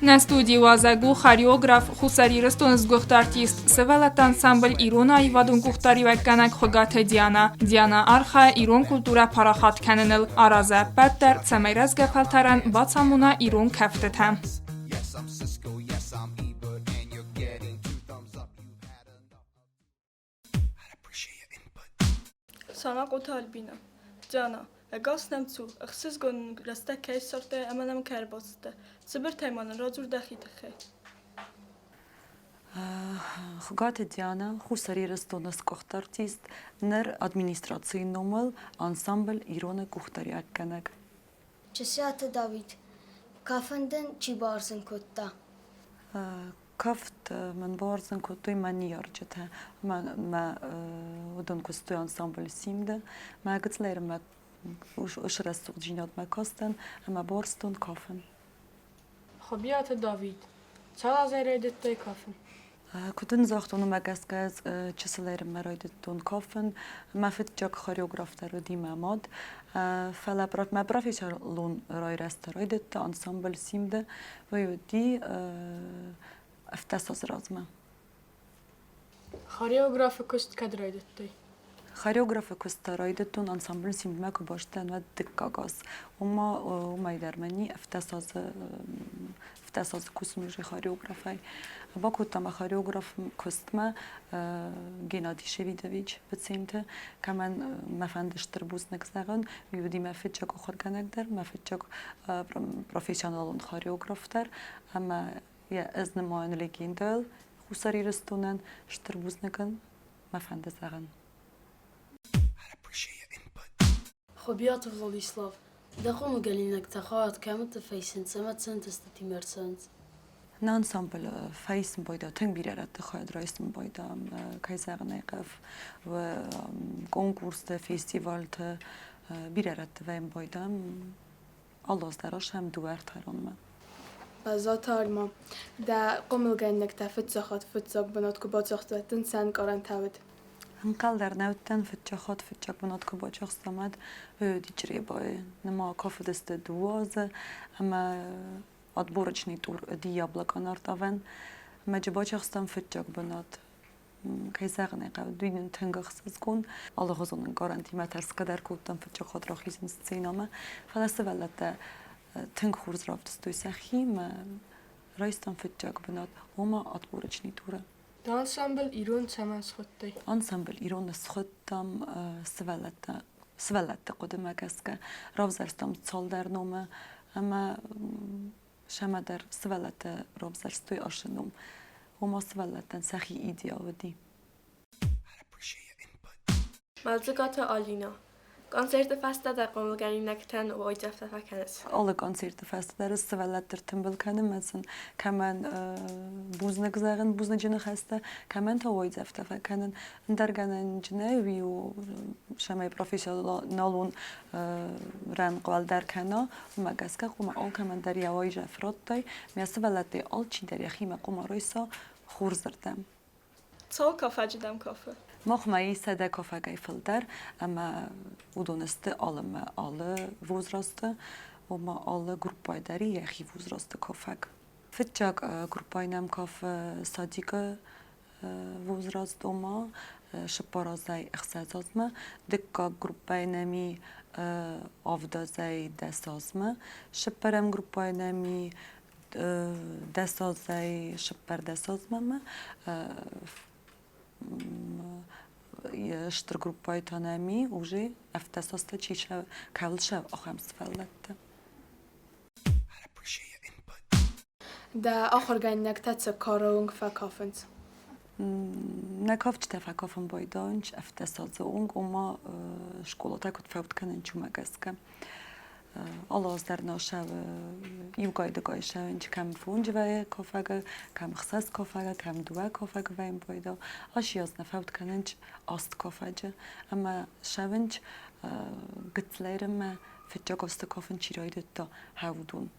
Нӕ студийы уазӕг у хореограф, Хуссар Ирыстоны сгуыхт артист, сывӕллӕтты ансамбль Ирон аивадон къухдариуӕггӕнӕг Хуыгаты Диана. Диана архайы ирон культурӕ парахат кӕныныл, аразы ӕппӕт дӕр, цӕмӕй рӕзгӕ фӕлтӕрӕн бацамона ирон кӕфтытӕ. Санахъоты Альбинӕ. Диана, ӕгас нӕм цу, ӕхсызгон нын рӕстӕг кӕй ссардтай ӕмӕ нӕм кӕй ӕрбацыдтӕ. Цыбыртӕй ма нын радзур дӕхи тыххӕй. Хуыгаты Диана, Хуссар Ирыстоны сгуыхт артист, ныр администрацийы номыл ансамбль Ирон-ы къухдариуӕггӕнӕг. Чысиаты Давид, кафын дын чи бауарзын кодта? Кафт мын бауарзын кодтой мӕ ныййарджытӕ. Мӕ уыдон куыстой ансамбль Симд-ы. Мӕ гыццылӕй мӕ рӕсугъддзинадмӕ кастӕн ӕмӕ бауарзтон кафын. Хуыбиаты Давид, цал азӕй райдыдтай кафын? Куыд дын загътон, уымӕ гӕсгӕ ӕз чысылӕй райдыдтон кафын. Мӕ фыццаг хореограф дӕр уыди мӕ мад. Фӕлӕ мӕ профессионалон райрӕзт райдыдта ансамбль Симд-ы. Уый уыди 17 азы размӕ. Хореографы куыст кӕд райдыдтай? Хореографы куыст та райдыдтон ансамбль Симд-мӕ куы базыдтӕн, уӕд дыккаг аз. Уымӕ уымӕй дӕр мӕ ни 17 азы кусын уже хореографӕй. Бакодта мӕ хореограф куыстмӕ Геннадий Шевидович Быценты, кӕмӕн мӕ фӕнды стыр бузныг зӕгъын. Уый уыди мӕ фыццаг ахуыргӕнӕг дӕр, мӕ фыццаг профессионалон хореограф дӕр ӕмӕ йӕ ӕз нымайын легендӕйыл Хуссар Ирыстонӕн стыр бузныг ын мӕ фӕнды зӕгъын. Хуыбиаты Владислав, дӕ хъомылгӕнинӕгтӕ хайад кӕмыты фӕисынц ӕмӕ цӕнтыстытимӕ ӕрцӕуынц? Нӕ ансамбль фӕисын байдыдта тынг бирӕ рӕтты хайад райсын байдыдта, кӕй зӕгъын ӕй хъӕуы, конкурсты, фестивалты бирӕ рӕтты вӕййын байдыдтам. Алы аз дӕр ӕсӕм дыууӕ ӕртӕронмӕ. Бӕззаты Альма, дӕ хъомылгӕнинӕгтӕ фыццаг хатт фыццаг бынат куы бацахсдзӕн, цы ӕнкъарӕнтӕ уыд? Ӕнхъӕл дӕр нӕ уыдтӕн, фыццаг хатт фыццаг бынат куы бацахстам, уӕд уый Чъребайы. Нырма кафыдысты дыууӕ азы ӕмӕ отборочный тур уыди Яблокон артавӕн. Ӕмӕ джы бацахстам фыццаг бынат. Кӕй зӕгъын ӕй хъӕуы, уый нын тынг ӕхсызгон. Алыгъуызон ӕнкъарӕнтимӕ тӕрсгӕ дӕр кодтам фыццаг хатт рахизын сценӕмӕ. Фӕлӕ сывӕллӕттӕ тынг хорз равдыстой сӕхи ӕмӕ райстам фыццаг бынат, ома отборочный туры. Дӕ ансамбль ирон цӕмӕн схуыдтай? Ансамбль ирон схуыдтам сывӕллӕттӕ сывӕллӕтты хъуыдымӕ гӕсгӕ. Равзӕрстам цалдӕр номы ӕмӕ сӕмӕ дӕр сывӕллӕттӕ равзӕрстой ацы ном. Ома сывӕллӕттӕн сӕхи идея уыди. Мӕлдзыгаты Алинӕ. Концерты фӕстӕ дӕ хъомылгӕнинӕгтӕн уайдзӕфтӕ фӕкӕныс? Алы концерты фӕстӕ дӕр сывӕллӕтты ртымбыл кӕнын ӕмӕ сын кӕмӕн бузныг зӕгъын, бузныджы ныхӕстӕ, кӕмӕн та уайдзӕфтӕ фӕкӕнын. Ӕндӕр гӕнӕнджы нӕй, уый у цӕмӕй профессионалон рӕнхъ уӕлдӕр кӕна, уымӕ гӕсгӕ хъуамӕ алкӕмӕн дӕр йӕ уайдзӕф радтай, мӕ сывӕллӕттӕй алчидӕр йӕхимӕ хъуамӕ райса хорзырдӕм. Цал кафӕджы дӕм кафы? Махмӕ ис 100 кафӕгӕй фылдӕр, ӕмӕ уыдон сты алы ӕмӕ алы возрасты, ома алы группӕйы дӕр и йӕхи возрасты кафӕг. Фыццаг группӕйы нӕм кафы садикы возраст, ома цыппаразӕй ӕхсӕз азмӕ, дыккаг группӕйы нӕм и авдазӕй дӕс азмӕ, цыппӕрӕм группӕйы нӕм и дӕсазӕй цыппӕрдӕс азмӕ стыр группӕйы та нӕм и уже ӕвддӕсазтӕ чи кӕуыл сӕ ахӕм сывӕллӕттӕ. Дӕ ахуыргӕнинӕгтӕ цы кары онг фӕкафынц? Нӕ кафджытӕ фӕкафын байдайынц ӕвддӕсазы онг, ома скъолатӕ куыд фӕуд кӕнынц, уымӕ гӕсгӕ. Алы аз дӕр нӕ ссӕуы иугай-дыгай ссӕуынч, кӕм фондз вӕййы кафӕгы, кӕм ӕхсӕз кафӕгы, кӕм дыууӕ кафӕгы вӕййын пайда. Ацы аз нӕ фӕуд кӕнынч аст кафӕджы ӕмӕ ссӕуынч гыццылӕй фыццаг азты кафын чи райдыдта, уыдон.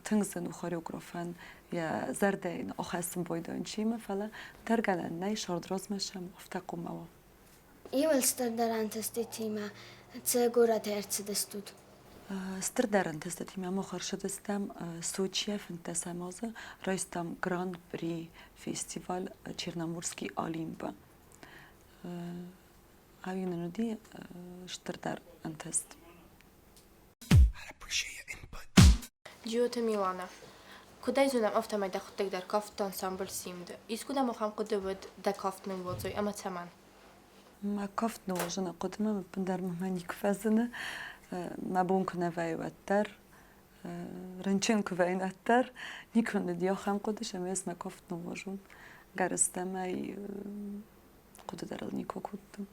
Тынг зын у хореографӕн йӕ зӕрдӕ йын ахӕссын байдайын чимӕ, фӕлӕ тӕргӕнӕн нӕй, сӕрд размӕ сӕм афтӕ хъуамӕ уа. Иуыл стырдӕр ӕнтыстытимӕ цы горӕтӕй ӕрцыдыстут? Стырдӕр ӕнтыстытимӕ мах ӕрцыдыстӕм Сочийӕ 15 азы, райстам Гран-при фестиваль Черноморский Олимп-ы. Ӕви нын уыди стырдӕр ӕнтыст. Джиоты Милана. Куыдӕй зонӕм, афтӕмӕй дӕхуыдтӕг дӕр кафт ансамбль Симд. Искуыдӕм ахӕм хъуыды уыд, дӕ кафт ныууадзой ӕмӕ цӕмӕн? Мӕ кафт ныууадзыны хъуыдымӕ ӕппындӕр мӕмӕ никуы фӕзыны. Мӕ бон куы нӕ вӕййы, уӕддӕр, рынчын куы вӕййын, уӕддӕр никуы уыди ахӕм хъуыды, ӕмӕ ӕз мӕ кафт ныууадзон. Гӕрыстӕмӕй хъуыды дӕр ыл никуы кодтон.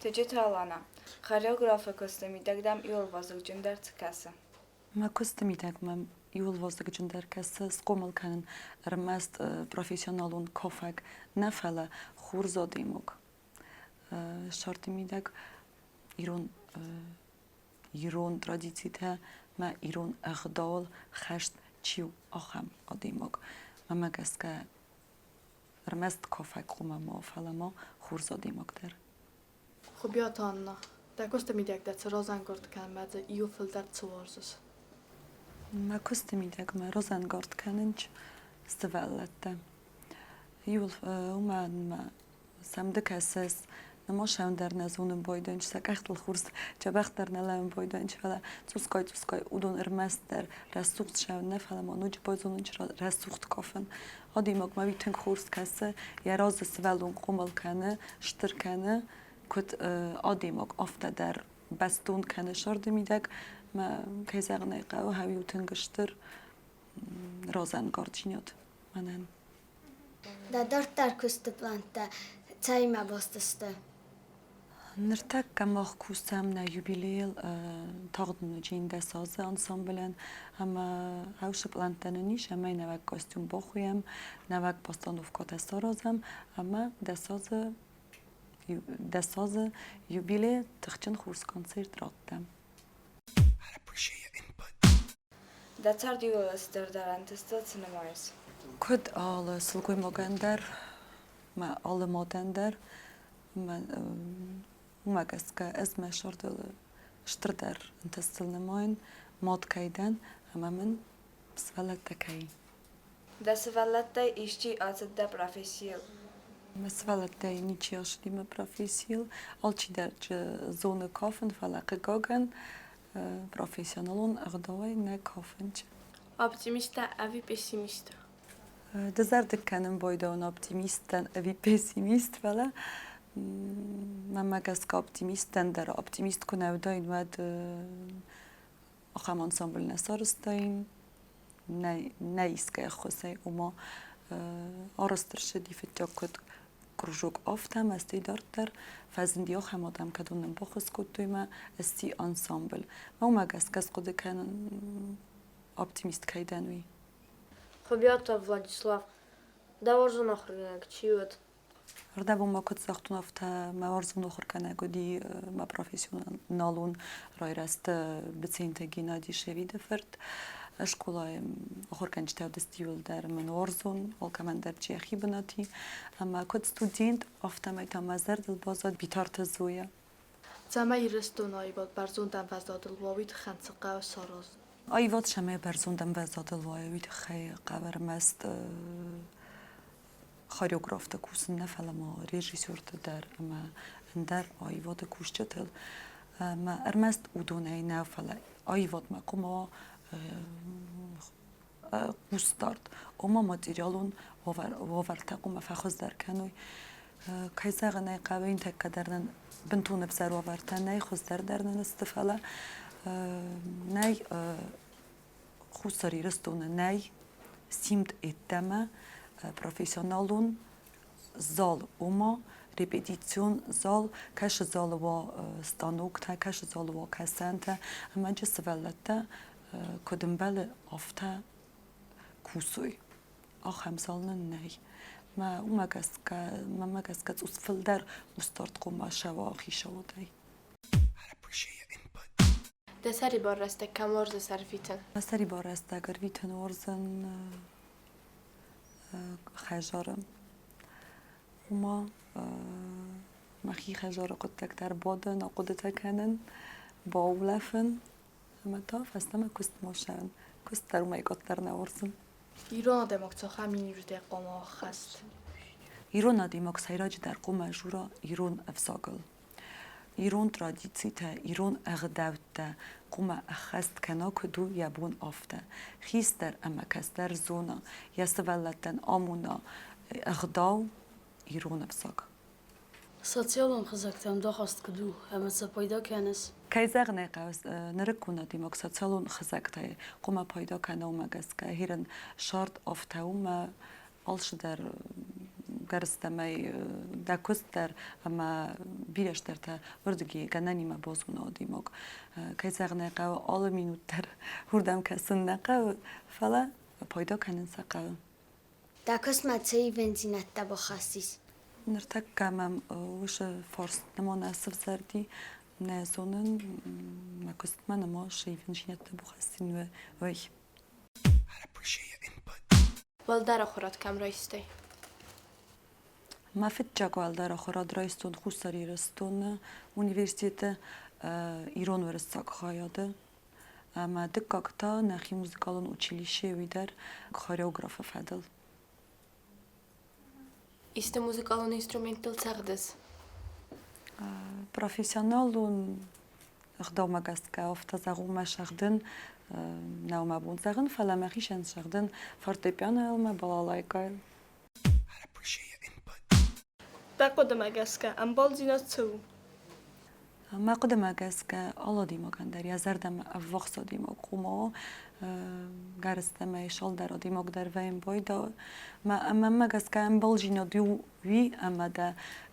Тыджыты Алана. Хореографы куысты мидӕг дӕм иуыл вазыгджындӕр цы кӕсы? Мӕ куысты мидӕг мӕм иуыл вазыгджындӕр кӕсы схъомыл кӕнын ӕрмӕст профессионалон кафӕг нӕ, фӕлӕ хорз адӕймаг. Сӕрды мидӕг ирон ирон традицитӕ мӕ ирон ӕгъдауыл хӕст чи у, ахӕм адӕймаг. Мӕнмӕ гӕсгӕ ӕрмӕст кафӕг хъуамӕ ма, фӕлӕ ма хорз адӕймаг дӕр. Хуыбиаты Анна, дӕ куысты мидӕг дӕ цы разӕнгард кӕны ӕмӕ дзы иу фылдӕр цы уарзыс? Мӕ куысты мидӕг мӕ разӕнгард кӕнынц сывӕллӕттӕ. Иуыл уымӕн мӕ сӕм ды кӕсыс, нырма сӕм дӕр нӕ зонын байдайынц, сӕ къӕхтыл хурс дзӕбӕх дӕр нӕ лӕууын байдайынц, фӕлӕ цъусгай-цъусгай уыдон ӕрмӕстдӕр рӕсугъд сӕ нӕ, фӕлӕ ма ноджы базонынц рӕсугъд кафын. Адӕймагмӕ уый тынг хорз кӕсы, йӕ разы сывӕллон хъомыл кӕны, стыр кӕны, куыд адӕймаг, афтӕ дӕр бӕстон кӕны сӕрды мидӕг. Мӕ, кӕй зӕгъын ӕй хъӕуы, хӕуи у тынг стыр разӕнгарддзинад мӕнӕн. Дӕ дарддӕр куысты пълӕнттӕ цӕимӕ баст сты? Ныртӕккӕ мах кусӕм нӕ юбилейыл тагъд ноджы 11 азы ансамблӕн ӕмӕ ӕвсы пълӕнттӕ нын ис ӕмӕ нӕуӕг костюм бахуыйӕм, нӕуӕг постановкӕтӕ саразӕм ӕмӕ 10 азы юбилей тыхджын хорз концерт раттӕм. Дӕ цард иуыл стырдӕр ӕнтыстыл цы нымайыс? Куыд алы сылгоймагӕн дӕр, мӕ алы мадӕн дӕр, уымӕ гӕсгӕ ӕз мӕ зӕрдыл стырдӕр ӕнтыстыл нымайын, мад кӕй дӕн ӕмӕ мын сывӕллӕттӕ кӕй. Дӕ сывӕллӕттӕй исчи ацыд дӕ профессийыл? Мӕ сывӕллӕттӕй ничи ацыди мӕ профессийыл. Алчидӕр зоны кафын, фӕлӕ хъыгагӕн профессионалон ӕгъдауӕй нӕ кафынц. Оптимисттӕ ӕви пессимисттӕ? Дызӕрдыг кӕнын байдайон оптимисттӕн ӕви пессимист, фӕлӕ мӕнмӕ гӕсгӕ оптимисттӕн дӕр оптимист куы нӕ уыдаин, уӕд ахӕм ансамбль нӕ сарӕзтаин, нӕ искӕй ӕххуысӕй, ома арӕзт ӕрцыди фыццаг куыд кружок афтӕ ӕмӕ стӕй дарддӕр фӕзынди ахӕм адӕм, кӕдон нын баххуыс кодтой мӕ сси ансамбль. Мӕ уымӕ гӕсгӕ схъуыды кӕнын оптимист кӕй дӕн, уый. Хуыбиаты Владислав, дӕ уарзон ахуыргӕнӕг чи уыд? Рдӕбон ма куыд загътон, афтӕ мӕ уарзон ахуыргӕнӕг уыди мӕ профессионалон райрӕзты Быценты Геннадий Шевиды фырт. Скъолайы ахуыргӕнджытӕ уыдысты иуылдӕр мӕн уарзон, алкӕмӕн дӕр чи йӕхи бынат и. Ӕмӕ куыд студент, афтӕмӕй та мӕ зӕрдыл баззад Битарты Зоя. Цӕмӕй Ирыстоны аивад бӕрзонд ӕмвӕзадыл уа, уый тыххӕн цы хъӕуы саразын? Аивад цӕмӕй бӕрзонд ӕмвӕзадыл уа, уый тыххӕй хъӕуы ӕрмӕст хореографты кусын нӕ, фӕлӕ ма режиссерты дӕр ӕмӕ ӕндӕр аивады кусджытыл. Ӕмӕ ӕрмӕст уыдонӕй нӕ, фӕлӕ аивадмӕ хъуамӕ уа хъусдард, ома материалон уавӕртӕ хъуамӕ фӕхуыздӕр кӕной. Кӕй зӕгъын ӕй хъӕуы, ныртӕккӕ дӕр нын бынтон ӕвзӕр уавӕртӕ нӕй, хуыздӕр дӕр нын сты, фӕлӕ нӕй Хуссар Ирыстоны нӕй симд йеддӕмӕ профессионалон зал, ома Репетицион зал, кӕсы залы уа станоктӕ, кӕсы залы уа кӕсӕнтӕ, ӕмӕ джы сывӕллӕттӕ куыд ӕмбӕлы, афтӕ кусой. Ахӕм зал нын нӕй. Мӕ уымӕ гӕсгӕ, мӕнмӕ гӕсгӕ цъус фылдӕр хъусдард хъуамӕ сӕуа хицауадӕй. Дӕ сӕрибар рӕстӕг кӕм уарзыс ӕрвитын? Мӕ сӕрибар рӕстӕг ӕрвитын уарзын хӕдзары. Уымӕ мӕхи хӕдзары хъуыддӕгтӕ ӕрбадын, ахъуыдытӕ кӕнын, баулӕфын ӕмӕ та фӕстӕмӕ куыстмӕ ссӕуын. Куыст дӕр уымӕй къаддӕр нӕ уарзын. Ирон адӕймаг цахӕм миниуджытӕй хъуамӕ ӕххӕст? Ирон адӕймаг сӕйраджыдӕр хъуамӕ дзура ирон ӕвзагыл. Ирон традицитӕ, ирон ӕгъдӕуттӕ хъуамӕ ӕххӕст кӕна куыд у йӕ бон, афтӕ. Хистӕр ӕмӕ кӕстӕр зона, йӕ сывӕллӕттӕн амона ӕгъдау, ирон ӕвзаг. Социалон хызӕгтӕм дахаст куыд у ӕмӕ сӕ пайда кӕныс? Кӕй зӕгъын ӕй хъӕуы, нырыккон адӕймаг социалон хызӕгтӕй хъуамӕ пайда кӕна уымӕ гӕсгӕ хирын сӕрд афтӕ у мӕ алцыдӕр гӕрзтӕмӕй дӕ куыст дӕр ӕмӕ бирӕ стӕртӕ уырдыги гӕнӕнимӕ базона адӕймаг. Кӕй зӕгъын ӕй хъӕуы, алы минут дӕр уырдӕм кӕсын нӕ хъӕуы, фӕлӕ пайда кӕнын сӕ хъӕуы. Дӕ куыстмӕ цы ивындзинӕдтӕ бахӕссис? Ныртӕккӕ мӕм уыцы фарст нӕма нӕ сӕвзӕрди. Нӕ зонын, мӕ куыстмӕ нӕма цы ивындзинӕдтӕ бахӕссин, уый. Уӕлдӕр ахуырад кӕм райстай? Мӕ фыццаг уӕлдӕр ахуырад райстон Хуссар Ирыстоны университеты ирон-уырыссаг хайады. Ӕмӕ дыккаг та нӕхи музыкалон училищейы уый дӕр хореографы фӕдыл. Исты музыкалон инструменттыл цӕгъдыс? Профессионалон ӕгъдаумӕ гӕсгӕ афтӕ зӕгъон мӕ сӕгъдын нӕу мӕ бон зӕгъын, фӕлӕ мӕхицӕн сӕгъдын фортепианойыл мӕ балалайкӕйыл. Дӕ хъуыдымӕ гӕсгӕ, ӕмбалдзинад цы у? Мӕ хъуыдымӕ гӕсгӕ, алы адӕймагӕн дӕр йӕ зӕрдӕмӕ ӕввахс адӕймаг хъуамӕ уа. Гӕрзтӕмӕ цалдӕр адӕймаг дӕр вӕййын байдауы. Мӕнмӕ гӕсгӕ ӕмбалдзинад у уый, ӕмӕ дӕ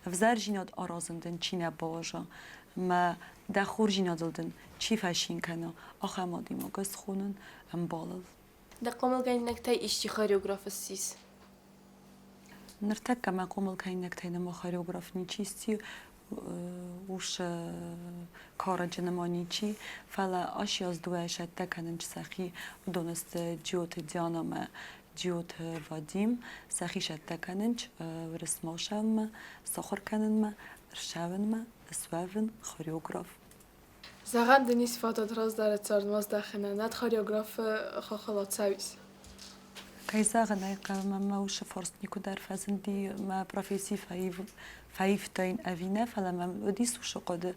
ӕвзӕрдзинад аразын дын чи нӕ бауарза, ӕмӕ дӕ хорздзинадыл дын чи фӕцин кӕна, ахӕм адӕймаг ӕз хонын ӕмбалыл. Дӕ хъомылгӕнинӕгтӕй исчи хореограф ссис? Ныртӕккӕ мӕ хъомылгӕнинӕгтӕй нӕма хореограф ничи сси, ус карӕджы нӕма ничи, фӕлӕ ас дыууӕ сӕттӕ кӕнынц сӕхи. Уыдон сты Джиоты Диана ӕмӕ Джиоты Вадим. Сӕхи сӕттӕ кӕнынц Уырысмӕ сахуыр кӕнынмӕ, ӕрцӕуынмӕ, суӕвын хореограф. Зӕгъӕн дын ис фадат раздӕры цардмӕ здӕхынӕн, нӕд хореографы хаххыл ацӕуис? Кӕй зӕгъын ӕй хъӕуы, мӕ усы фарст никуыдӕр фӕзынди, мӕ професси фӕивтаин ӕви нӕ, фӕлӕ мӕм уыдис уыцы хъуыды.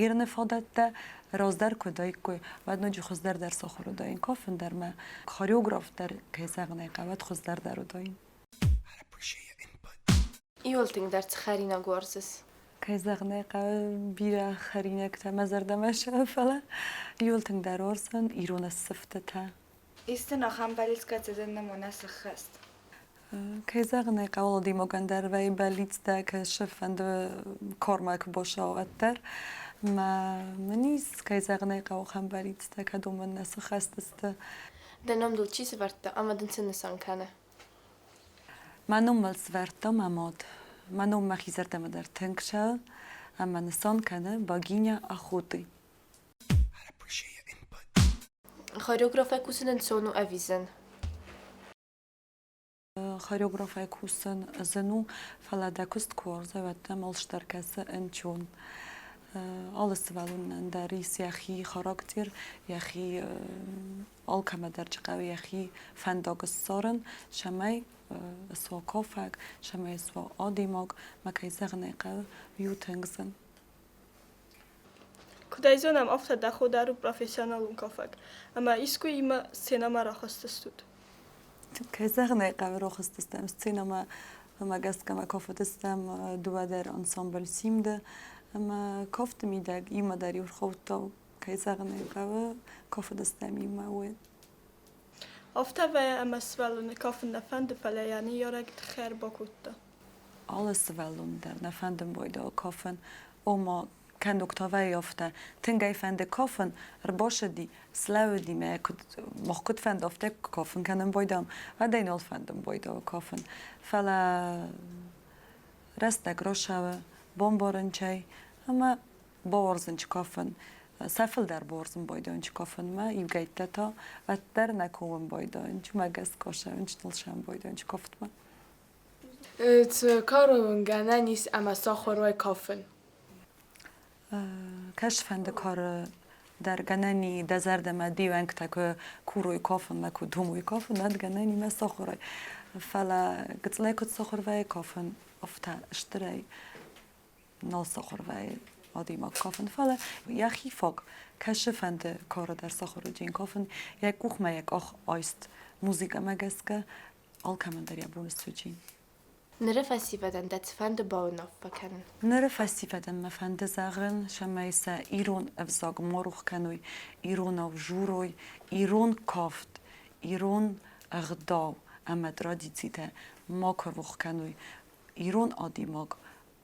Ирыны фадӕттӕ раздӕр куы уыдаиккой, уӕд ноджы хуыздӕр дӕр сахуыр уыдаин кафын дӕр мӕ хореограф дӕр, кӕй зӕгъын ӕй хъӕуы, уӕд хуыздӕр дӕр уыдаин. Иуыл тынгдӕр цы хӕринаг уарзыс? Кӕй зӕгъын ӕй хъӕуы, бирӕ хӕринӕгтӕ мӕ зӕрдӕмӕ сӕ, фӕлӕ иуыл тынгдӕр уарзын ирон ӕссывтытӕ. Исты ахӕм бӕллиц кӕцыдӕр нӕ сӕххӕст? Кӕй зӕгъын ӕй хъӕуы, адӕймагӕн дӕр вӕййы бӕллицтӕ, кӕсы фӕнды кормӕ куы баса, уӕддӕр. Мӕ мын ис, кӕй зӕгъын ӕй хъӕуы, ахӕм бӕллицтӕ, кӕд уымӕн нӕ сыххӕст сты. Дӕ ном дыл чи сӕвӕрдта ӕмӕ дын цы нысан кӕны? Мӕ ном мыл сӕвӕрдта мӕ мад. Мӕ ном мӕхи зӕрдӕмӕ дӕр тынг цӕуы ӕмӕ нысан кӕны богиня охоты. Хореографӕй кусын ӕнцон у ӕви зын? Хореографӕй кусын зын у, фӕлӕ дӕ куыст куы уарзай, уӕд дӕм алцыдӕр кӕсы ӕнцон. Алы сывӕллонӕн дӕр ис йӕхи характер, йӕхи алкӕмӕ дӕр чи хъӕуы йӕхи фӕндаг ссарын, цӕмӕй суа кафӕг, цӕмӕй суа адӕймаг, мӕ кӕй зӕгъын ӕй хъӕуы, иу тынг зын. Куыд ӕй зонӕм, афтӕ дӕ хо дӕр у профессионалон кафӕг, ӕмӕ искуы имӕ сценӕмӕ рахызтыстут? Кӕй зӕгъын ӕй хъӕуы, рахызтыстӕм сценӕмӕ, ӕмӕ гӕсгӕ мӕ кафыдыстӕм дыууӕ дӕр ансамбль Симды, ӕмӕ кафты мидӕг иумӕ дӕр иу рхаудта, кӕй зӕгъын ӕй хъӕуы, кафыдыстӕм иумӕ, уый. Афтӕ вӕййы ӕмӕ сывӕллоны кафын нӕ фӕнды, фӕлӕ йӕ ныййарӕг тыххӕй ӕрбакодта. Алы сывӕллон дӕр нӕ фӕнды байдайа кафын, ома кӕнног та вӕййы афтӕ, тынг ӕй фӕнды кафын, ӕрбацыди, слӕууыди мӕ куыд, мах куыд фӕнды, афтӕ кафын кӕнын байдайӕм, уӕд ӕй нал фӕнды байдайа кафын. Фӕлӕ рӕстӕг рацӕуы, бамбарынчӕй ӕмӕ бауарзын чи кафын, сӕ фылдӕр бауарзын байдайын чи кафынмӕ, иугӕйттӕ та уӕддӕр нӕ комын байдайын, уымӕ гӕсгӕ сӕ сӕм байдайын чи кафтмӕ. Цы кары гӕнӕн ис ӕмӕ сахуыр уай кафын? Кӕсфӕнды кары дӕр гӕнӕн и дӕ зӕрдӕмӕ де уӕнгтӕ куы курой кафынмӕ, куы домой кафын, уӕд гӕнӕн и мӕ сахуырай. Фӕлӕ гыццылӕй куыд сахуыр вӕййы кафын, афтӕ стырӕй нал сахуыр вӕййы адӕймаг кафын. Фӕлӕ йӕхи фаг кӕсы фӕнды кары дӕр сахуыр уыдзӕн кафын, йӕ къухмӕ йӕ къах айст музыкӕмӕ гӕсгӕ алкӕмӕн дӕр йӕ бон ссуджи. Ныры фӕсивӕдӕн дӕ цыфӕнды бауынаффӕ кӕнын? Ныры фӕсивӕдӕн мӕ фӕнды зӕгъын, цӕмӕй сӕ ирон ӕвзаг ма рох кӕной, иронау дзурой, ирон кафт, ирон ӕгъдау ӕмӕ традицитӕ макуы рох кӕной. Ирон адӕймаг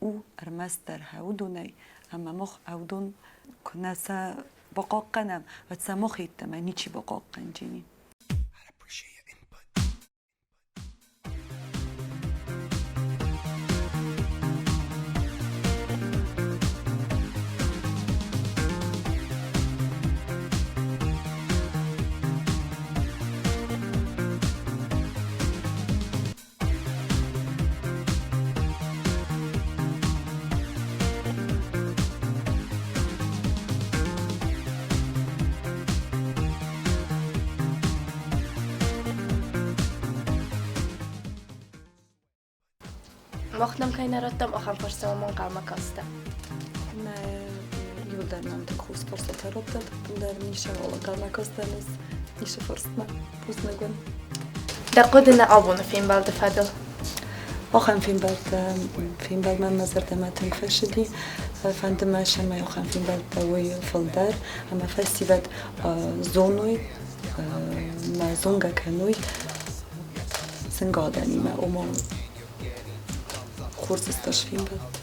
у ӕрмӕстдӕр уыдонӕй, ӕмӕ мах уыдон куы нӕ сӕ бахъахъхъӕнӕм, уӕд сӕ мах йеддӕмӕ ничи бахъахъхъӕндзӕни. Мах нӕм кӕй нӕ радтам, ахӕм фарстамӕ ма ӕнхъӕлмӕ кастӕ. Нӕ иуылдӕр нӕм тынг хорз фарстатӕ радтат, ӕндӕр ницӕуыл ӕнхъӕлмӕ кастӕн ӕз ницы фарстмӕ. Бузныг уын. Дӕ хъуыды нӕ абоны фембӕлды фӕдыл? Ахӕм фембӕлдтӕ фембӕлдмӕ мӕ зӕрдӕмӕ тынг фӕцыди. Фӕнды мӕ, цӕмӕй ахӕм фембӕлдтӕ уой фылдӕр ӕмӕ фӕсивӕд зоной, мӕ зонгӕ кӕной зынгӕ адӕмимӕ, ома хорз ыстӕр фембӕлд.